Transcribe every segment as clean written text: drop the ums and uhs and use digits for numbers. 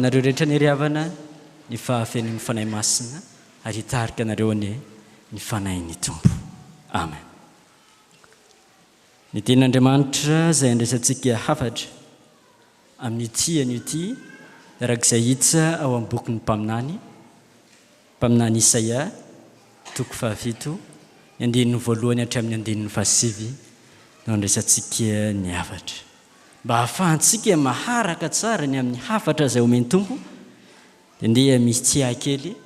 anareo rehetra anie ry havana ny fahafenoan'ny Fanahy Masina ary hitarika anareo anie ny Fanahin'ny Tompo. Amen. Ny Tenin'Andriamanitra izay andraisantsika hafatra amin'ity anio ity araka izay hita ao amin'ny bokin'ny mpaminany, mpaminany Isaia, toko fahafito, ny andininy voalohany hatramin'ny andininy fahasivy no andraisantsika ny hafatra. Mba hahafahantsika maharaka tsara ny amin'ny hafatra izay omen'ny Tompo dia ndeha misy tsiahy kely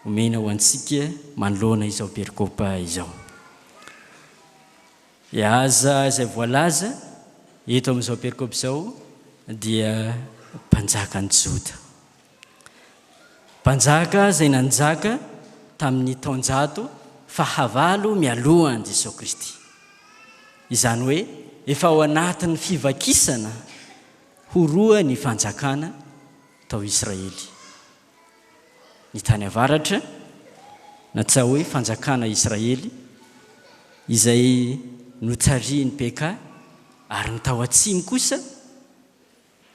omena ho antsika manoloana izao perikopa izao. I Ahaza izay voalaza eto amin'izao perikopa izao dia mpanjakan'i Joda. Mpanjaka izay nanjaka tamin'ny taonjato fahavalo mialohan'i Jesoa Kristy. Izany hoe efa ao anatin'ny fivakisana ho roa ny fanjakana tao Israely. Ny tany avaratra, natao hoe fanjakana Israely, izay notarihin'i Peka, ary ny tao atsimo kosa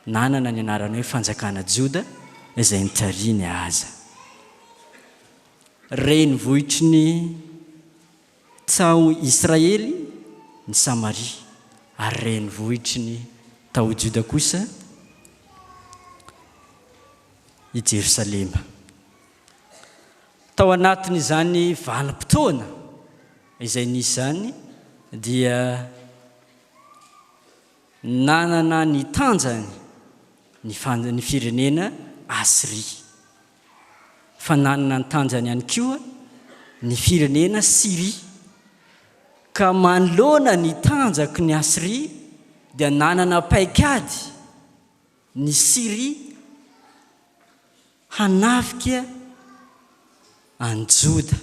nanana ny anarana hoe fanjakana Joda, izay notarihin'i Ahaza. Renivohitry ny Tao Israely ny Samaria, ary renivohitry ny tao Joda kosa i Jerosalema. Tao anatin'izany vanim-potoana izay nisy izany dia nanana ny tanjany ny firenena Asyria. fa nanana ny tanjany ihany koa ny firenena Syria, ka manoloana ny tanjaky ny Asyria dia nanana paikady ny Syria hanafika an'i Joda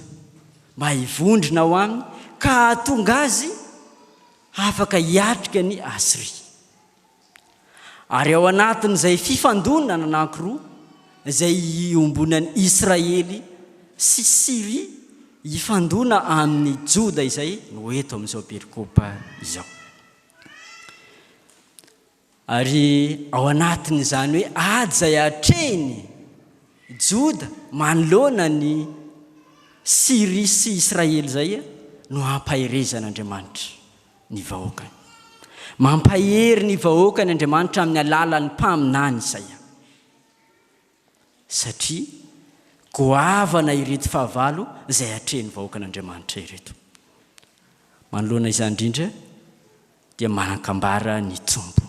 mba hivondrona ao aminy ka hahatonga azy afaka hiatrika ny Asyria. Ary ao anatin'izay fifandonana anankiroa izay iombonan'i Israely sy Syria hifandona amin'i Joda izay no eto amin'izao perikopa izao. Ary ao anatin'izany hoe ady izay atrehin'i Joda manoloana ny Syria sy Israely izay no hampaherezan'Andriamanitra ny vahoakany. Mampahery ny vahoakany Andriamanitra amin'ny alalan'ny mpaminany Isaia. Satria goavana ireto fahavalo izay atrehin'ny vahoakan'Andriamanitra ireto. Manoloana izany indrindra dia manan-kambara ny Tompo.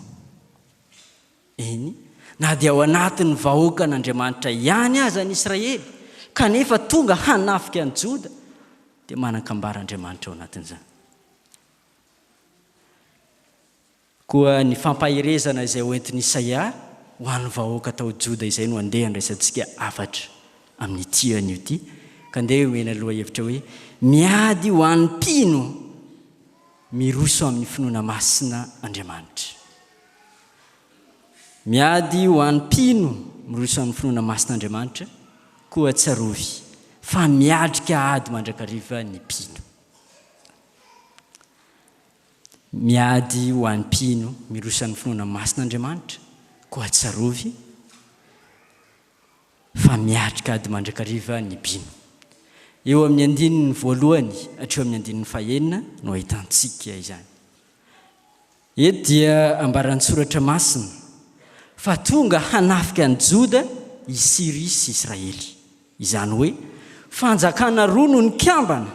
Eny, na dia ao anatin'ny vahoakan'Andriamanitra ihany aza ny Israely, kanefa tonga hanafika an'i Joda, dia manan-kambara Andriamanitra ao anatin'izany. Koa ny fampaherezana izay hoentin'i Isaia ho an'ny vahoaka tao Joda izay no andeha handraisantsika hafatra amin'ity anio ity, ka andeha homena lohahevitra hoe, Miady ho an'ny mpino miroso amin'ny finoana masina Andriamanitra. Miady ho an'ny mpino miroso amin'ny finoana masina Andriamanitra, koa tsarovy fa miatrika ady mandrakariva ny mpino. Miady ho an'ny mpino miroso amin'ny finoana masina Andriamanitra, koa tsarovy fa miatrika ady mandrakariva ny mpino. Eo amin'ny andininy voalohany hatreo amin'ny andininy fahenina no ahitantsika izany. Eto dia ambaran'ny Soratra Masina fa tonga hanafika an'i Joda i Syria sy Israely. Izany hoe, fanjakana roa no nikambana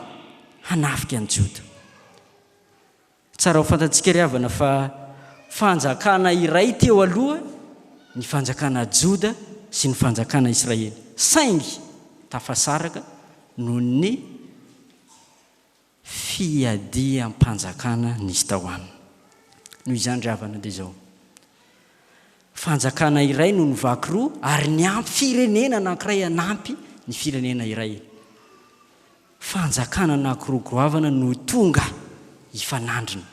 hanafika an'i Joda. Tsara ho fantatsika ry havana fa fanjakana iray teo aloha ny fanjakana Joda sy ny fanjakana Israely, saingy tafasaraka noho ny fiadiam-panjakana nisy tao aminy. Noho izany ry havana dia izao, fanjakana iray no nivaky roa ary niampy firenena anankiray hanampy ny firenena iray. Fanjakana anankiroa goavana no tonga hifanandrina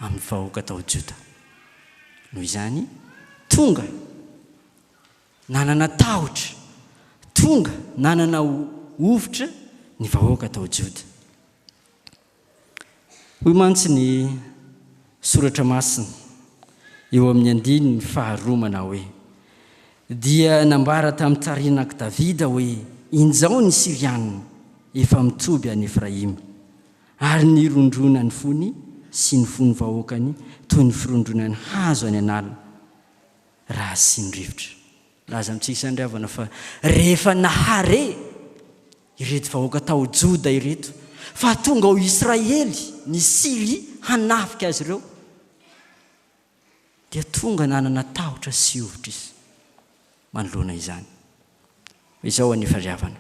amin'ny vahoaka tao Joda. Noho izany, tonga nanana tahotra, tonga nanana hovitra ny vahoaka tao Joda. Hoy mantsy ny Soratra Masina eo amin'ny andininy faharoa manao hoe, Dia nambara tamin'ny tarinak'i Davida hoe, Injao ny Syriana efa mitoby any Efraima. Ary nirondrona ny fony sy ny fon'ny vahoakany toy ny firondronan'ny hazo any an'ala raha asian'ny rivotra. Milaza amintsika izany ry havana fa rehefa nahare ireto vahoaka tao Joda ireto fa tonga ao Israely ny Syria hanafika azy ireo, dia tonga nanana tahotra sy hovitra izy manoloana izany. Izao anefa ry havana,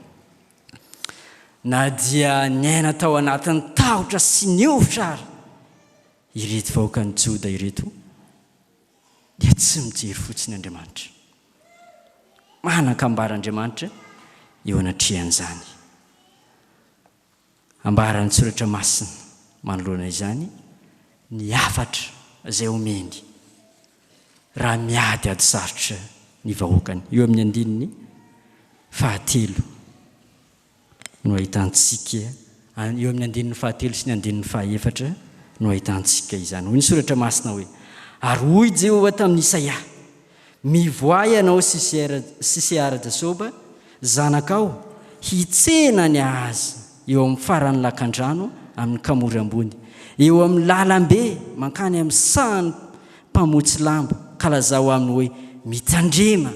na dia niaina tao anatin'ny tahotra sy ny hovitra ary ireto vahoakan'i Joda ireto, dia tsy mijery fotsiny Andriamanitra. Manan-kambara Andriamanitra eo anatrehan'izany. Ambaran'ny Soratra Masina manoloana izany ny hafatra izay omeny raha miady ady sarotra ny vahoakany. Eo amin'ny andininy fahatelo no ahitantsika, eo amin'ny andininy fahatelo sy ny andininy fahaefatra no ahitantsika izany. Hoy ny Soratra Masina hoe, Ary hoy Jehovah tamin'i Isaia, Mivoaha ianao sy Seara-jasoba, zanakao, hitsena an'i Ahaza eo amin'ny faran'ny lakandrano amin'ny kamory ambony, eo amin'ny lalambe mankany amin'ny sahan'ny mpamotsy lamba, ka lazao aminy hoe, Mitandrema,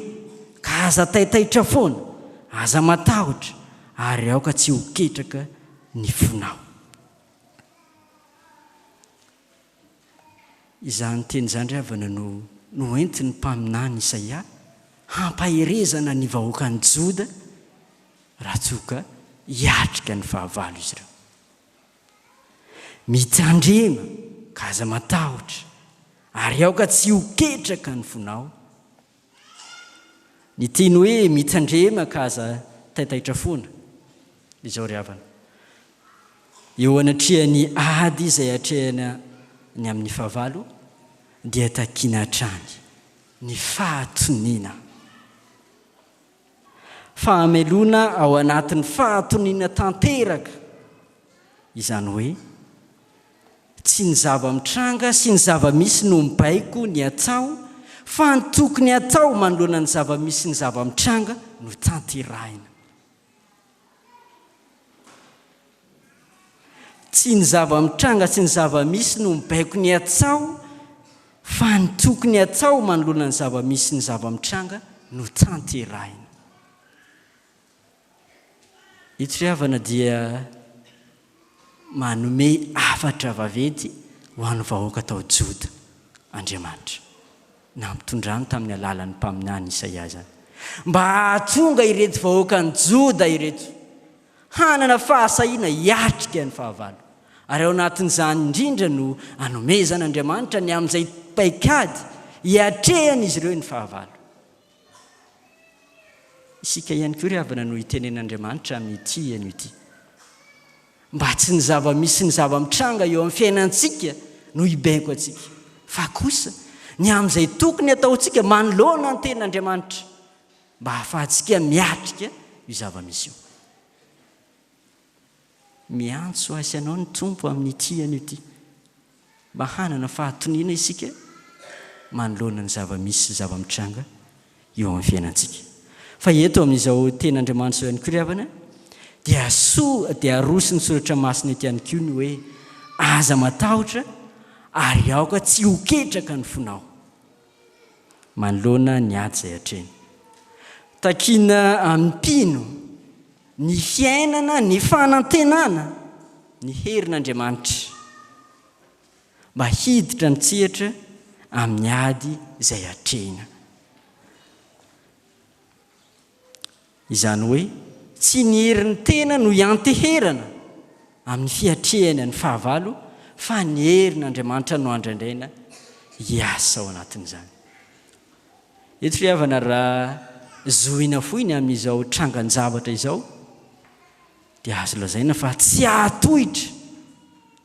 ka aza taitaitra foana, aza matahotra, ary aoka tsy ho ketraka ny fonao. Izany teny izany ry havana no noentin'ny mpaminany Isaia hampaherezana ny vahoakan'i Joda raha toa ka hiatrika ny fahavalo izy ireo. Mitandrema ka aza matahotra, ary aoka tsy ho ketraka ny fonao. Ny teny hoe mitandrema ka aza taitaitra foana, izao ry havana. Eo anatrehan'ny ady izay atrehina ny amin'ny fahavalo dia takiana hatrany ny fahatoniana. Fahamelona ao anatin'ny fahatoniana tanteraka, izany hoe tsy ny zava-mitranga sy ny zava-misy no mibaiko ny atao fa ny tokony atao manoloana ny zava-misy sy ny zava-mitranga no tanterahina. Tsy ny zava-mitranga sy ny zava-misy no mibaiko ny atao fa ny tokony atao manoloana ny zava-misy sy ny zava-mitranga no tanterahina. Ito ry havana dia manome hafatra vaventy ho an'ny vahoaka tao Joda Andriamanitra. Nampitondrany tamin'ny alalan'ny mpaminany Isaia izany, mba hahatonga ireto vahoakan'i Joda ireto hanana fahasahiana hiatrika ny fahavalo. Ary ao anatin'izany indrindra no anomezan'Andriamanitra ny amin'izay paikady hiatrehan'izy ireo ny fahavalo. Isika ihany koa ry havana no itenen'Andriamanitra amin'ity anio ity. Mba tsy ny zava-misy sy ny zava-mitranga eo amin'ny fiainantsika no hibaiko antsika, fa kosa ny amin'izay tokony hataontsika manoloana ny Tenin'Andriamanitra mba hahafahantsika miatrika io zava-misy io. Miantso ahy sy anao ny Tompo amin'ity anio ity mba hanana fahatoniana isika manoloana ny zava-misy sy zava-mitranga eo amin'ny fiainantsika. Fa eto amin'izao Tenin'Andriamanitra izao ihany koa ry havana dia soa dia aroson'ny Soratra Masina eto ihany koa ny hoe aza matahotra ary aoka tsy ho ketraka ny fonao manoloana ny ady izay atrehina. Takiana amin'ny mpino ny fiainana, ny fanantenana ny herin'Andriamanitra mba hiditra an-tsehatra amin'ny ady izay atrehina. Izany hoe tsy ny herin'ny tena no ianteherana amin'ny fiatrehana ny fahavalo fa ny herin'Andriamanitra no andrandraina hiasa ao anatin'izany. Eto ry havana raha zohina fohy ny amin'izao trangan-javatra izao dia azo lazaina fa tsy hahatohitra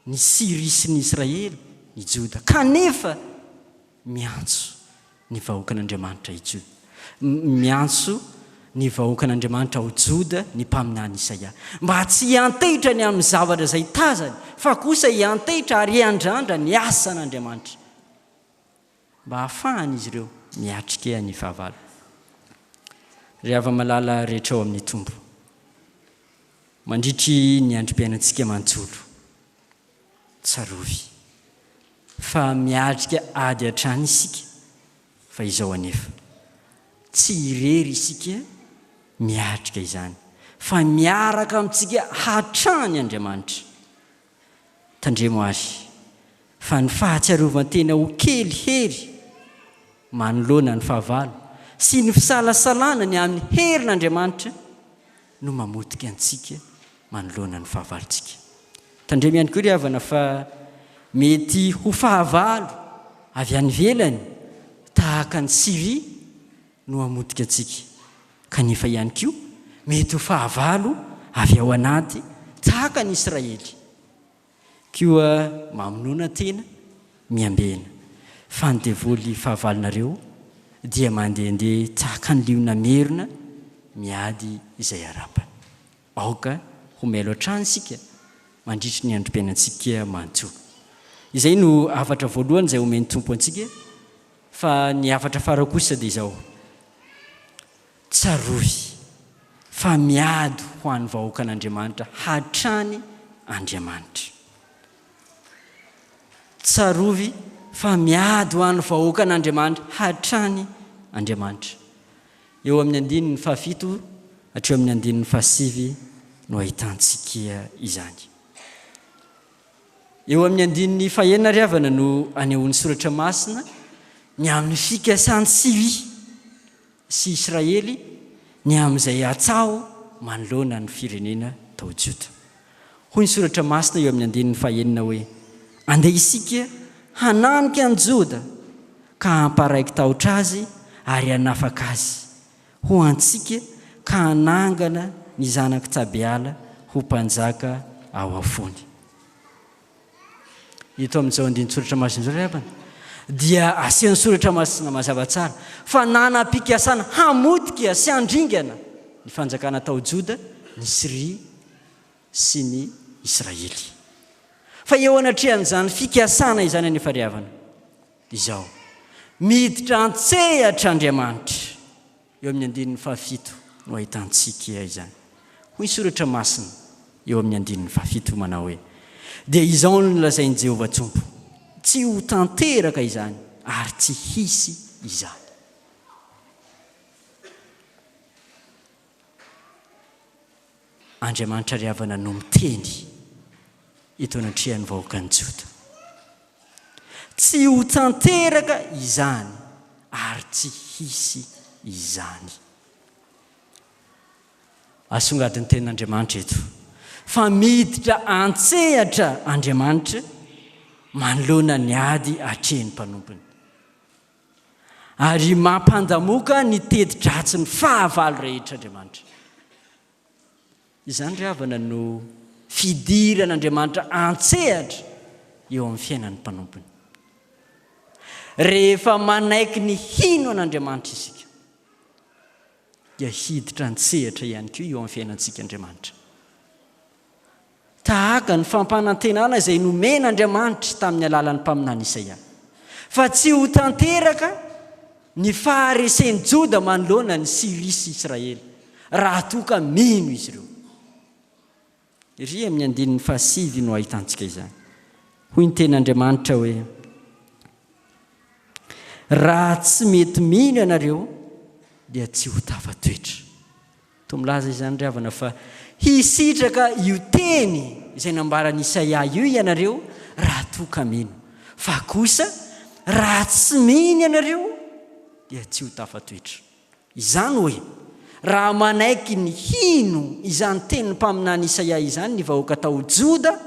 ny Syria sy ny Israely ny Joda kanefa miantso ny vahoakan'Andriamanitra i Joda. Miantso ny vahoakan'Andriamanitra ao Joda ny mpaminany Isaia mba tsy hiantehitra ny amin'ny zavatra izay tazany fa kosa hiantehitra ary hiandrandra ny asan'Andriamanitra. Mba hahafahan'izy ireo miatrika ny fahavalo. Ry hava-malala rehetra ao amin'ny Tompo, mandritry ny androm-piainantsika manontolo, tsarovy fa miatrika ady hatrany isika, fa izao anefa, tsy irery isika miatrika izany, fa miaraka amintsika hatrany Andriamanitra. Tandremo àry fa ny fahatsiarovan-tena ho kely hery manoloana ny fahavalo sy ny fisalasalana ny amin'ny herin'Andriamanitra no mamotika antsika manoloana ny fahavalontsika. Tandremo ihany koa ry havana fa mety ho fahavalo avy any ivelany tahaka an'i Syria no hamotika antsika, kanefa ihany koa mety ho fahavalo avy ao anaty tahaka an'i Israely. Koa mamonoana tena, miambena, fa ny devoly fahavalonareo dia mandehandeha tahaka ny liona merina miady izay harapany. Aoka ho mailo hatrany isika mandritry ny androm-piainantsika manontolo. Izay no hafatra voalohany izay omen'ny Tompo antsika, fa ny hafatra faharoa kosa dia izao, Tsarovy fa miady ho an'ny vahoakan'Andriamanitra hatrany Andriamanitra. Tsarovy fa miady ho an'ny vahoakan'Andriamanitra hatrany Andriamanitra. Eo amin'ny andininy fahafito hatreo amin'ny andininy fahasivy no ahitantsika izany. Eo amin'ny andininy fahenina ry havana no anehoan'ny Soratra Masina ny amin'ny fikasan'i Syria sy Israely ny amin'izay hatsaho manoloana ny firenena tao Joda. Hoy ny Soratra Masina eo amin'ny andininy fahenina hoe, Andeha isika hananika an'i Joda ka hamparaiki-tahotra azy ary hanafaka azy ho antsika ka hanangana ny zanak'i Tabeala ho mpanjaka ao afoany. Eto amin'izao andinin-tsoratra masina izao ry havana dia asehon'ny soratra masina mazava tsara fa nanam-pikasana hamotika sy handringana ny fanjakana tao Joda ny Syria sy ny Israely. Fa eo anatrehan'izany fikasana izany anefa ry havana izao, miditra an-tsehatra Andriamanitra. Eo amin'ny andininy fahafito no ahitantsika izany. Hoy ny Soratra Masina eo amin'ny andininy fahafito manao hoe, Dia izao no nolazain'i Jehovah Tompo, Tsy ho tanteraka izany, ary tsy hisy izany. Andriamanitra ry havana no miteny eto anatrehan'ny vahoakan'i Joda. Tsy ho tanteraka izany ary tsy hisy izany. Asongadin'ny tenin'Andriamanitra eto fa miditra an-tsehatra Andriamanitra manoloana ny ady atrehin'ny mpanompony. Ary mampandamoka ny teti-dratsin'ny fahavalo rehetra Andriamanitra. Izany ry havana no fidiran'Andriamanitra an-tsehatra eo amin'ny fiainan'ny mpanompony. Rehefa manaiky ny hino an'Andriamanitra isika, dia hiditra an-tsehatra ihany koa eo amin'ny fiainantsika Andriamanitra. Tahaka ny fampanantenana izay nomen'Andriamanitra tamin'ny alalan'ny mpaminany Isaia, fa tsy ho tanteraka ny faharesen'i Joda manoloana an'i Syria sy Israely, raha toa ka mino izy ireo. Ery amin'ny andininy fahasivy no ahitantsika izany. Hoy ny tenin'Andriamanitra hoe, Raha tsy mety mino ianareo, dia tsy ho tafatoetra. Toa milaza izany ry havana fa hisitraka io teny izay nambaran'i Isaia io ianareo raha toa ka mino. Fa kosa raha tsy mino ianareo dia tsy ho tafatoetra. Izany hoe, raha manaiky ny hino izany tenin'ny mpaminany Isaia izany ny vahoaka tao Joda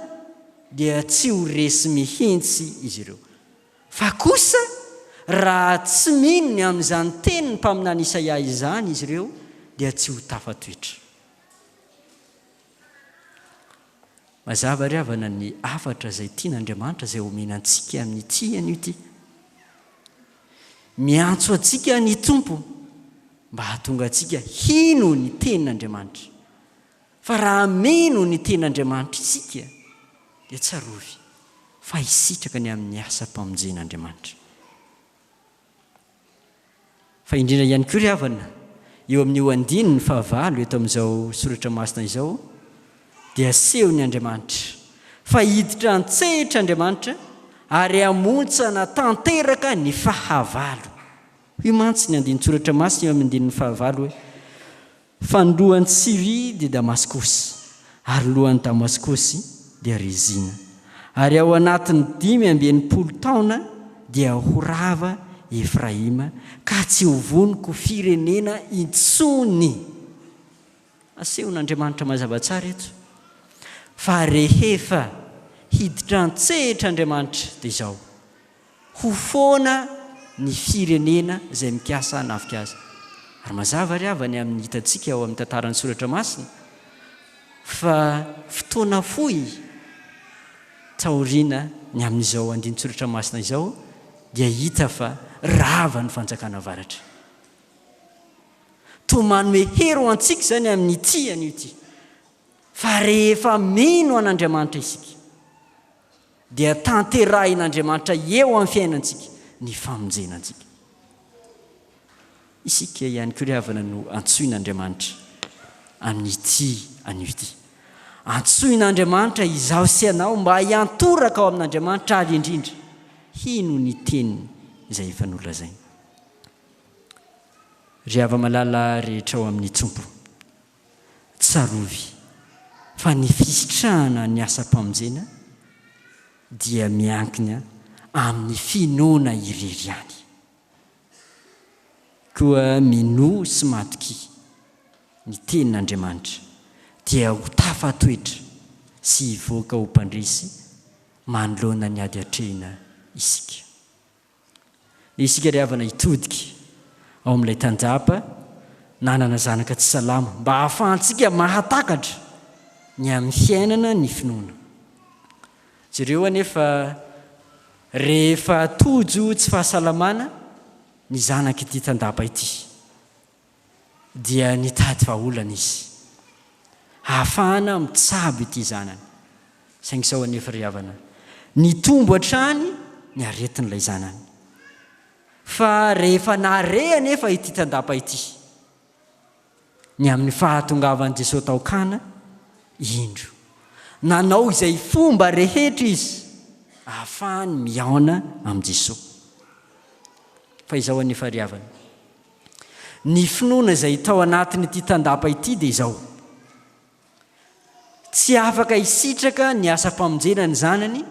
dia tsy ho resy mihitsy izy ireo. Fa kosa, raha tsy mino ny amin'izany tenin'ny mpaminany Isaia izany izy ireo, dia tsy ho tafatoetra. Mazava ry havana ny hafatra izay tian'Andriamanitra izay omena antsika amin'ity anio ity. Miantso antsika ny Tompo mba hahatonga antsika hino ny tenin'Andriamanitra. Fa raha mino ny tenin'Andriamanitra isika, dia tsarovy fa hisitraka ny amin'ny asam-pamonjen'Andriamanitra. Fa indrindra ihany koa ry havana, eo amin'io andininy fahavalo eto amin'izao soratra masina izao dia asehony Andriamanitra fa hiditra an-tsehitra Andriamanitra ary hamontsana tanteraka ny fahavalo. Hoy mantsy ny andinin-tsoratra masina eo amin'ny andininy fahavalo hoe, Fa ny lohan'i Syria dia Damaskosy, ary ny lohan'i Damaskosy dia Rezina. Ary ao anatin'ny 65 taona dia ho rava Efraima, ka tsy ho voniko firenena intsony. Asehon'Andriamanitra mazava tsara eto fa rehefa hiditra an-tsehatra Andriamanitra dia izao, Ho foana ny firenena izay mikasa hanafika azy. Ary mazava ry havana ny amin'ny hitantsika ao amin'ny tantaran'ny Soratra Masina fa fotoana fohy taoriana ny amin'izao andinin-tsoratra masina izao dia hita fa rava ny fanjakana avaratra. Toa manome hery ho antsika izany amin'ity anio ity fa rehefa mino an'Andriamanitra isika dia tanterahin'Andriamanitra eo amin'ny fiainantsika ny famonjena antsika. Isika ihany koa ry havana no antsoin'Andriamanitra amin'ity anio ity. Antsoin'Andriamanitra izaho sy ianao mba hiantoraka ao amin'Andriamanitra ary indrindra hino ny teniny izay efa nolazainy. Ry hava-malala rehetra ao amin'ny Tompo, Tsarovy fa ny fisitrahana ny asam-pamonjena dia miankina amin'ny finoana irery ihany. Koa minoa sy matokia ny Tenin'Andriamanitra dia ho tafatoetra sy hivoaka ho mpandresy manoloana ny ady atrehina isika. Isika ry havana hitodika ao amin'ilay tandapa nanana zanaka tsy salama mba hahafahantsika mahatakatra ny amin'ny fiainana ny finoana. Jereo anefa rehefa tojo tsy fahasalamana ny zanak'ity tandapa ity. dia nitady vahaolana izy hahafahana mitsabo ity zanany. Saingy izao anefa ry havana, nitombo hatrany ny aretin'ilay zanany. Fa rehefa nahare anefa ity tandapa ity ny amin'ny fahatongavan'i Jesoa tao Kana, indro, nanao izay fomba rehetra izy ahafahany mihaona amin'i Jesoa. Fa izao anefa ry havana, Ny finoana izay tao anatin'ity tandapa ity dia izao, Tsy afaka hisitraka ny asam-pamonjena ny zanany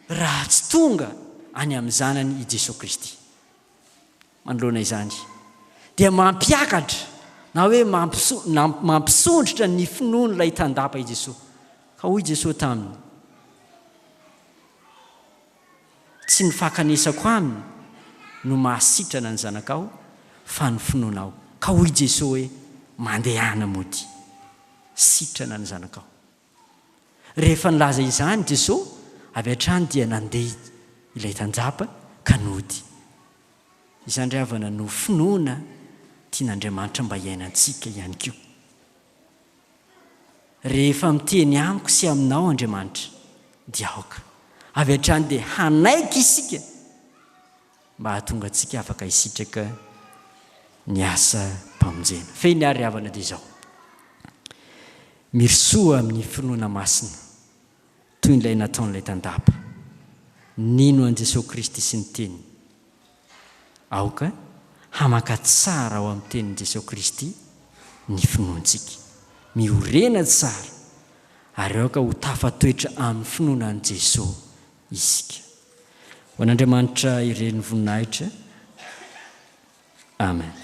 raha tsy tonga any amin'ny zanany i Jesoa Kristy. Manoloana izany, dia mampiakatra na hoe mampisondrotra ny finoan'ilay tandapa i Jesoa. Ka hoy Jesoa taminy, Tsy ny fankanesako aminy no mahasitrana ny zanakao fa ny finoanao. Ka hoy Jesoa hoe, Mandehana mody. Sitrana ny zanakao. Rehefa nilaza izany Jesoa, avy hatrany dia nandeha ilay tanjapa ka nody. Izany ry havana no finoana tian'Andriamanitra mba hiainantsika ihany koa. Rehefa miteny amiko sy aminao Andriamanitra, dia aoka avy hatrany dia hanaiky isika mba hahatonga antsika afaka hisitraka ny asam-pamonjena. Fehiny ary havana dia izao, Mirosoa amin'ny finoana masina toy ilay nataon'ilay tandapa nino an'i Jesoa Kristy sy ny Teniny. Aoka hamaka tsara ao amin'ny tenin'i Jesoa Kristy ny finoantsika. Miorena tsara ary aoka ho tafatoetra amin'ny finoana an'i Jesoa isika. Ho an'Andriamanitra irery ny voninahitra. Amen.